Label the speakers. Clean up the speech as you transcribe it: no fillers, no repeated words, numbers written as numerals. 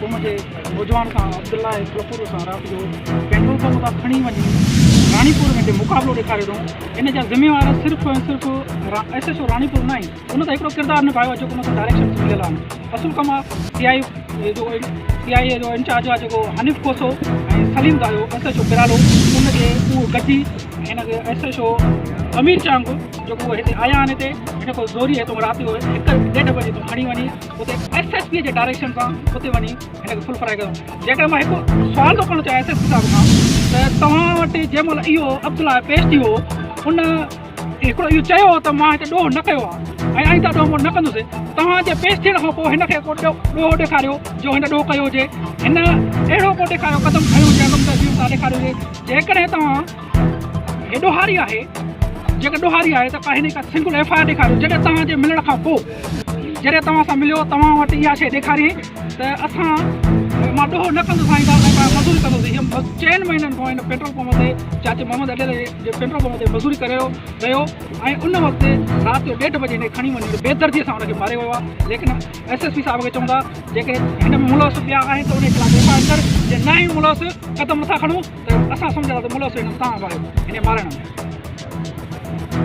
Speaker 1: قوم جي نوجوان سان عبدالله ڦلپور سان رات جو پيٽرول پمپ تان کڻي وڃي راڻيپور ويندي مقابلو ڏيکاريو اٿئون ان جا ذميوار صرف ۽ صرف ايس ايڇ او راڻيپور نه آهن ان ته هڪڙو ڪردار نڀايو آهي جيڪو ان کان ڊائريڪشنس مليل آهن اصل ڪم آهي سي آء اي جو سي آء اي جو انچارج آهي جيڪو Hanif Khoso ۽ Saleem Dayo S H O Piralo ان کي اهو گڏجي هن کي S H O Amir Chang جيڪو اهي هتي آيا آهن هتي هن کان زوري هتو رات جو هڪ ڏيڍ بجي هتو کڻي وڃي اتي ايس ايس پي جي ڊائريڪشن سان اتي وڃي هن کي فل فرائي ڪيو. جيڪڏهن مان هڪ سوال ٿو ڪرڻ چاهيان ايس ايس پي صاحب کان ته توهان وٽ جنهن مهل اهو عبدالله پيش ٿي هو ان هڪڙو اهو چيو هو ته مان هتي ڏوهه نه ڪيو آهي ۽ آئنده ڏوهه مون نه ڪندس توهان جي پيش ٿيڻ کان پوء هن کي ڪو ڏوهه ڏيکاريو جو هن ڏوهه ڪيو هجي هن اهڙو ڪو ڏيکاريو قدم کنيو هجي اڳم تصوير تان ڏيکاريو هجي جيڪڏهن توهان هي ڏوهاري آهي جيڪڏهن ڏوهاري آهي ته ڪا هن جي ڪا سنگل ايف I R ڏيکاريو جڏهن توهان جي ملڻ کان پوء جڏهن توهان سان مليو توهان وٽ اها شيء ڏيکاريائين ته اسان مان ڏوهه نه ڪندس آئنده ۽ پاڻ مزوري ڪندس هي چئن مهينن کان هن پيٽرول پمپ تي چاچي محمد اڏيل جي پيٽرول پمپ تي مزوري ڪري رهيو ۽ ان وقت رات جو ڏيڍ بجي هن کي کڻي وڃي بيدردي سان هن کي ماريو ويو آهي ليڪن ايس ايس پي صاحب کي چون ٿا جيڪڏهن هن ۾ ملوث ٻيا آهن ته ان خلاف ايف I R ڪر جي نه آهيون ملوث قدم نٿا کڻون ته اسان سمجهندا ته ملوث هن تان آهيو هن مارڻ ۾.